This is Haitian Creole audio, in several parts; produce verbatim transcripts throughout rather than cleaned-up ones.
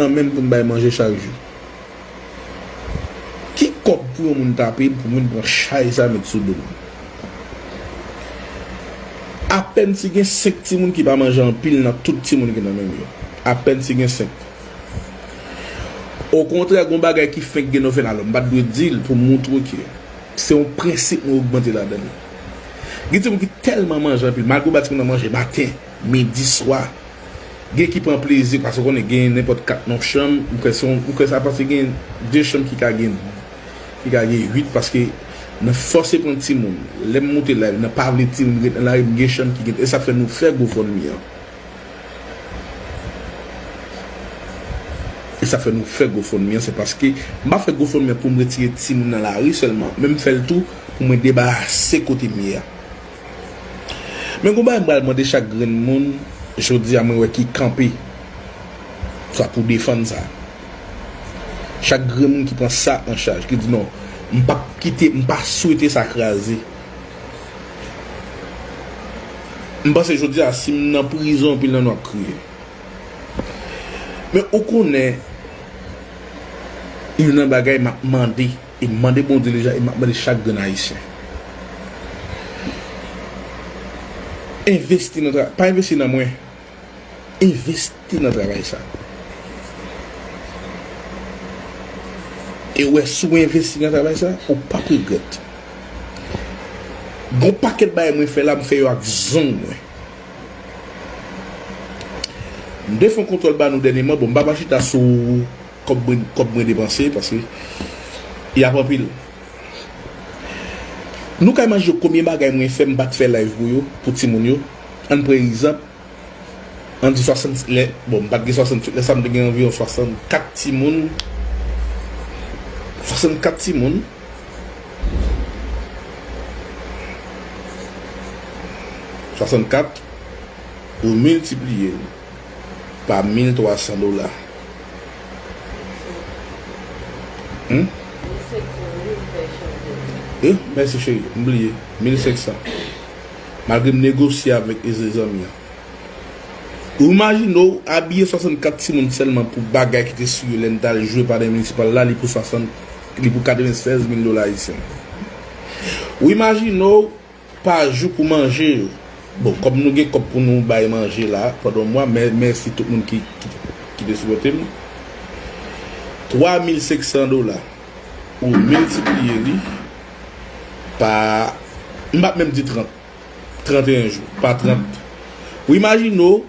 nan men m pou m bay manje chak jou. Ki kòb pou yon moun tape m pou moun pran chay sa met sou do m? Apèn si gen senk timoun ki pa manje anpil nan tout timoun ki nan men m yo. Apèn si gen senk. Okontrè, gon bagay ki fenk gen nan fè la, m pa t dwe di l pou m montre w ke se yon prensip mwen ogmante ladan l. Gen timoun ki tèlman manje anpil, malgre w ba timoun nan manje maten, midi, swa, gen ki pran plezi, paske w konnen gen nenpòt kat nan yon chanm, m kwè se yon, m kwè sa paske gen de chanm ki ka gen, ki ka gen uit, paske nan fòse pran timoun, lè m moute la, nan pa vle timoun ret nan lari, m gen chanm ki gen, e sa fè nou fè GoFundMe an. E sa fè nou fè GoFundMe an, se paske m pa fè GoFundMe an pou m retire timoun nan lari sèlman, men m fè l tou pou mwen debarase kote m ye a. Men gon bagay m pral mande chak grenn moun, jodi a mwen wè ki kanpe, swa pou defann sa. Chak grenn moun ki pran sa an chaj, ki di non, m p ap kite, m pa swete sa kraze. M panse jodi a, si m nan prizon, anpil nan nou ap kriye. Men ou konnen, youn nan bagay m ap mande, e m mande Bondye deja, e m ap mande chak grenn Ayisyen. Envesti nan travay, pa envesti nan mwen, envesti nan travay sa. E w wè, si w envesti nan travay sa, ou p ap regrèt. Gon pakèt bagay mwen fè la, m fè yo ak zong mwen. M te fè yon kontwòl ba nou dènyèman, bon, m pa pral chita sou kòb mwen, kòb mwen depanse, paske y ap anpil. Nou ka imajine konbyen bagay mwen fè, m pa t fè live pou yo, pou timoun yo. Ann pran egzanp, ann di swasannsenk lè, bon, m pa t gen swasannsenk lè, sa m te gen anviwon swasannkat timoun. Swasannkat timoun. Swasannkat, ou miltipliye l pa mil twa san dola. Hmm? Eh, mèsi cheri, m bliye. Mil senk san. Malgre m negosye avèk e zanmi an. Ou imajine w abiye swasannkat timoun sèlman pou bagay ki te sou yo lè n t al jwe pandan minisipal la, li pou swasant, li pou katrevennsèz mil dola ayisyen. Ou imajine w pa jou pou manje yo. Bon, kòm nou gen kòb pou nou bay manje la pandan yon mwa, mè, mèsi tout moun ki, ki, ki te sipòte m. Twa mil senk san dola, ou miltipliye li pa, m p ap menm di trant, trannteyen jou, pa trant. Ou imajine w,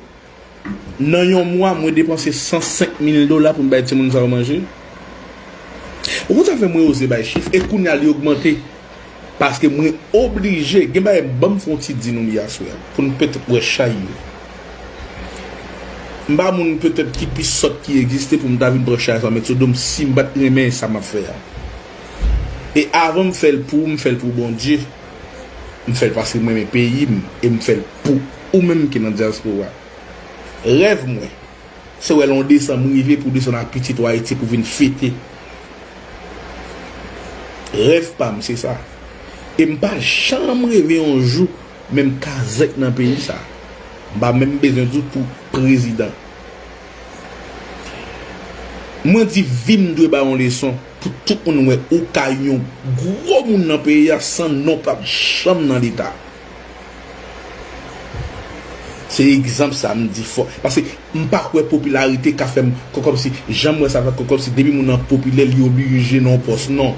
nan yon mwa, mwen depanse san senk mil dola pou m bay timoun sa yo manje. Ou konn sa fè mwen oze bay chif, e kounye a li ogmante. Paske mwen oblije, gen bagay, ban m fè yon ti di nou li aswè a, pou n petèt wè chay yo. M pa moun petèt ki pi sòt ki egziste pou m ta vin pran chay sa met sou do m si m pa t renmen sa m ap fè a. E avan m fè l pou ou, m fè l pou Bondye. M fè l paske m renmen peyi m, e m fè l pou ou menm ki nan dyaspora. Rèv mwen, se wè lè yon desanm rive pou w desann ak pitit ou Ayiti pou vin fete. Rèv pa m se sa. E m pa janm reve yon jou menm kazèk nan peyi sa. M pa menm bezwen di w pou prezidan. Mwen di vi m dwe bay yon leson pou tout moun wè ou ka yon gwo moun nan peyi a san non p ap janm nan leta. Se egzanp sa m di fò. Paske m pa kwè popilarite ka fè m kòkòm si, jan m wè sa fè kòkòm si depi moun nan popilè, li oblije nan yon pòs. Non.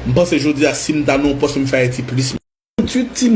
M panse jodi a, si m ta nan yon pòs, m fè Ayiti plis. Tranntuit timoun